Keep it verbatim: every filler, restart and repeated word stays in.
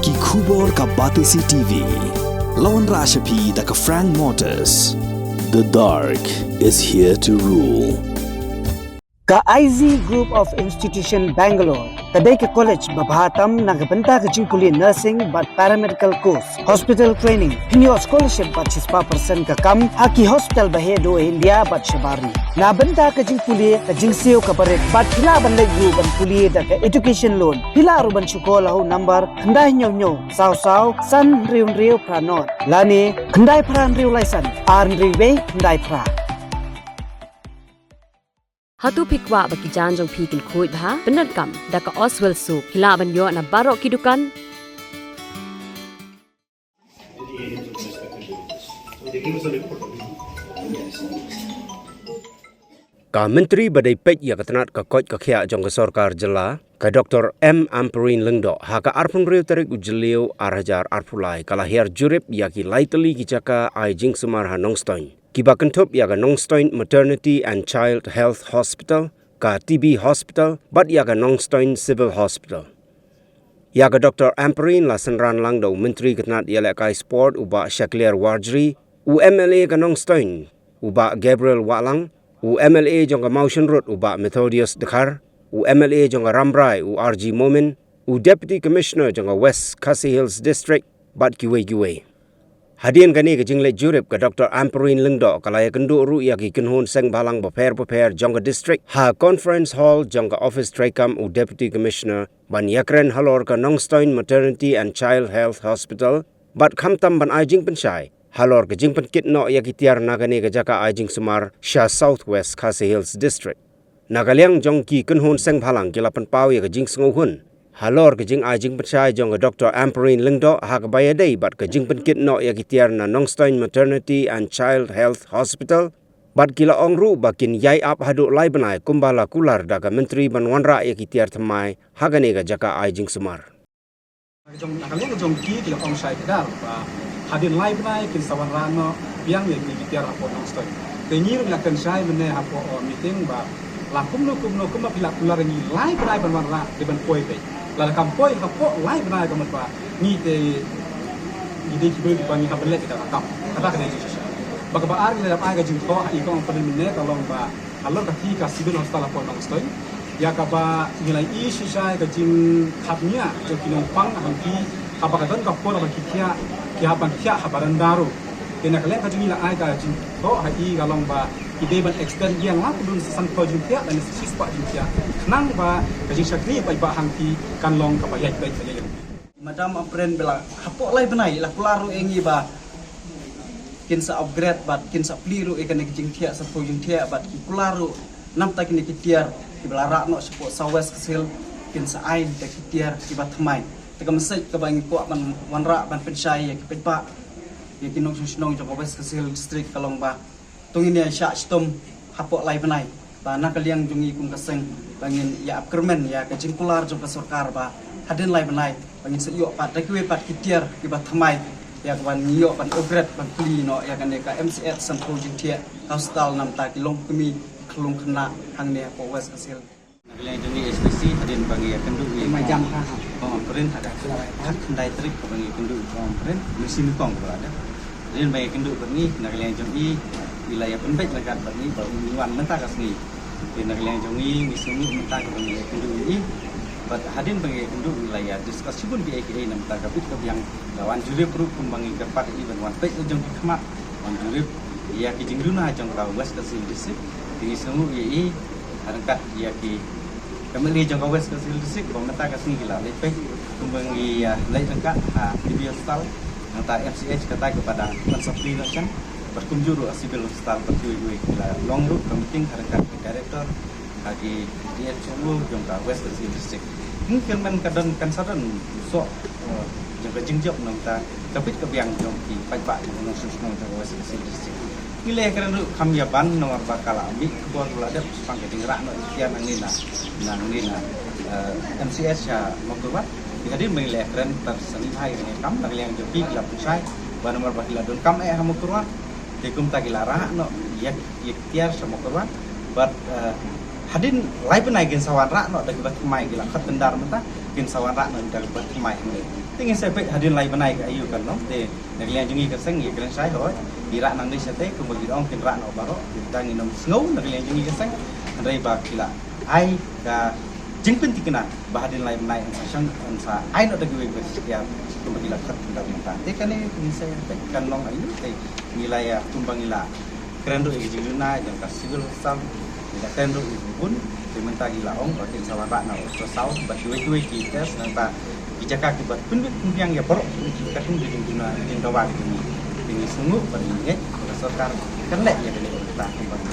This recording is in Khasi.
Ki khubor ka Batesi T V. La wanrah sha phi da ka Frank Motors. The dark is here to rule. Ka I Z Group of Institution Bangalore ka dei ka college ba bha tam na ka bynta ka jingpule nursing bad paramedical course, hospital training, pynïoh scholarship bad shispah percent ka kam ha ki hospital ba heh duh India bad shabar ri. Na bynta ka jingpule ka jingsiew kaba rit bad phi lah ban leit ruh ban pule da ka education loan. Phi lah ruh ban shu call ha u number khyndai hynñiew hynñiew saw saw san hynriew hynriew phra nod lane khyndai phra hynriew lai san ar hynriew wei khyndai phra. Hato phi kwah ba ki jaiñ jong phi kin khuid bha? Pyndonkam da ka Oswell Soap. Phi lah ban ïoh na baroh ki dukan. Ka Myntri ba dei peit ïa ka tnat ka koit ka khiah jong ka sorkar jylla, ka Doctor M Ampareen Lyngdoh, ha ka arphew hynriew tarik u Jylliew ar hajar arphew lai, ka la hiar jurip ïa ki lai tylli ki jaka ai jingsumar ha Nongstoiñ, kiba kynthup ïa ka Nongstoiñ Maternity and Child Health Hospital, ka T B Hospital bad ïa ka Nongstoiñ Civil Hospital. Ïa ka Doctor Ampareen la synran lang da u Myntri ka tnat ïalehkai sport u Bah Shakliar Warjri, u M L A ka Nongstoiñ u Bah Gabriel Wahlang, u M L A jong ka Mawshynrut u Bah Methodius Dkhar, u M L A jong ka Rambrai u R G Momin, u Deputy Commissioner jong ka West Khasi Hills District bad kiwei kiwei. Hadien kane ka jingleit jurip, ka Doctor Ampareen Lyngdoh ka la ïakynduh ruh ïa ki kynhun seng bhalang bapher bapher jong ka district ha conference hall jong ka office treikam u Deputy Commissioner ban ïakren halor ka Nongstoiñ Maternity and Child Health Hospital bad khamtam ban ai jingpynshai halor ka jingpynkit noh ïa ki tiar na kane ka jaka ai jingsumar sha South West Khasi Hills District. Na ka liang jong ki kynhun seng bhalang ki la pynpaw ïa ka jingsngewhun halor ka jingai jingpynshai jong ka Doctor Ampareen Lyngdoh ha kaba ïadei bad ka jingpynkit noh ïa ki tiar na Nongstoiñ Maternity and Child Health Hospital, bad ki la ong ruh ba kin ïai ap haduh lai bnai kumba la kular da ka Myntri ban wanrah ïa ki tiar thymmai ha kane ka jaka ai jingsumar. Jong na ka liang jong ki, ki la ong shai kdar ba hadien lai bnai kin sa wanrah noh biang ïa ki tiar hapoh Nongstoiñ. Te ngi ruh ngi la kren shai mynne hapoh, uh, meeting ba la kumno kumno kumba phi la kular ngi lai bnai ban wanrah, dei ban poi peit. Lada kam poi hapoh lai bnai ka mut ba ngi te ngi dei ki briew kiba ngi hap ban leh kita ka kam. Kata ka dei jingshisha. Ba kaba ar ngi la dep ai ka jingthoh ha i kong Ampareen mynne ka long ba halor ka kti ka Civil Hospital hapoh Nongstoiñ, ïa kaba ngi la ïohi shisha ïa ka jingkhapngiah jong ki nongpang hangki haba ka don ka por ba ki thiah, ki hap ban thiah ha baranda ruh. Te na ka liang ka jong ngi la ai ka jingthoh ha i ka long ba ki dei ban extend ïa la pdun sa san phew jingthiah lane sa shispah jingthiah, khnang ba ka jingshakri paidbah hangki kan long kaba ïaid beit ïa. Madam Ampareen ba la hapoh lai bnai la kular ruh ïa ngi ba kin sa upgrade bad kin sa plie ruh ïa kane ka jingthiah, sa phew jingthiah, bad ki kular ruh namta kine ki tiar kiba la rah noh shapoh South West Khasi Hills kin sa ai da ki tiar kiba thymmai. Te ka message kaba ngi kwah ban wanrah ban pynshai ïa ki paidbah, ïa ki nongshong shnong jong ka West Khasi Hills District ka long ba to ngin ïa shah shitom hapoh lai bnai. Ba na ka liang jong ngi kum ka seng ba ngin ïa ap kyrmen ïa ka jingkular jong ka sorkar ba hadien lai bnai ba ngin sa ïoh pat da kiwei pat ki tiar kiba thymmai, ïa kaba ngin ïoh ban upgrade ban plie noh ïa kane ka M C H san phew jingthiah, ka hospital namta ki longkmie khyllung khynnah hangne hapoh West Khasi Hills. Na ka liang jong ngi S P C, hadien ba ngi ïakynduh ïa i Kong Ampareen ha ka khyndai tarik kaba ngi ïakynduh ïa i Kong Ampareen, mynsiem i Kong kaba la dep. Hadien ba ngi ïakynduh bad ngi, na ka liang jong i, i la ïa pynbeit ryngkat bad ngi ba un wan mynta ka sngi. Te na ka liang jong ngi, ngi sngewbha mynta kaba ngi ïakynduh ïa i. Bad hadien ba ngi ïakynduh ngi la ïa discuss shibun kiei kiei na mynta ka bit ka biang, la wan jurip ruh kumba ngi kyrpad ïa i ban wan peit la jong ki khmat, wan jurip ïa ki jingduna jong ka West Khasi Hills District. Te ngi sngewbha ïa i, ryngkat ïa ki M L A jong ka West Khasi Hills District ba mynta ka sngi ki la leit peit kumba ngi, ah, leit ryngkat ha T B Hospital, nangta M C H kata kaba dang ban sa plie noh shen, bad kumjuh ruh ha Civil Hospital bad kiwei kiwei ki la long ruh ka meeting ha ryngkat ka director ha ki D H O jong ka West Khasi Hills District. Ngi kyrmen ka don kan sa don soh, eh, jong ka jingjop nangta ka bit ka biang jong ki paidbah jong ka nongshong shnong jong ka West Khasi Hills District. Ngi la ïakren ruh kham ïa ban namar ba ka la mih khubor ba la dep shaphang ka jingrah noh ki tiar nangne na, nangne na, eh, M C H ha Mawkyrwat. Te hadien ba ngi la ïakren, tang sa ngi bha ïa kane ka kam, na ka liang jong ki ki la pynshai ba namar ba ki la donkam eh ha Mawkyrwat, te kumta ki la rah noh ïa, ïa ki tiar sha Mawkyrwat. Bad, eh, hadien lai bnai kin sa wanrah noh da kiba thymmai, ki la khot tender mynta. kin sa wanrah noh da ka bad thymmai. Te ngin sa peit hadien lai bnai ka aiu kan long. Te na ka liang jong ngi ka seng ngi kren shai hoi, ngi rah nangne shatei, kumba ki ong kin rah noh baroh. Te ngi nym sngew na ka liang jong ngi ka seng, hynrei ba ki la ai ka jingpynthikna ba hadien lai bnai yn sa shong, yn sa ai noh da kiwei kiwei ki tiar kumba ki la khot kumta kumta. Te kane ngi sa peit kan long aiu. Te ngi la ïa, kumba ngi la kren ruh ïa ka jingduna jong ka civil servant, ngi la kren ruh ïa ka bun. Te mynta ngi la ong ba kin sa wanrah na ultrasound bad kiwei kiwei ki test, nangta ki jaka kiba pynbit pynbiang ïa baroh, katkum ka jingduna, jingdawa ka jong ngi. Te ngi sngewnguh bad ngi ngeit ba ka sorkar kan leh ïa kane kumta kumba ngi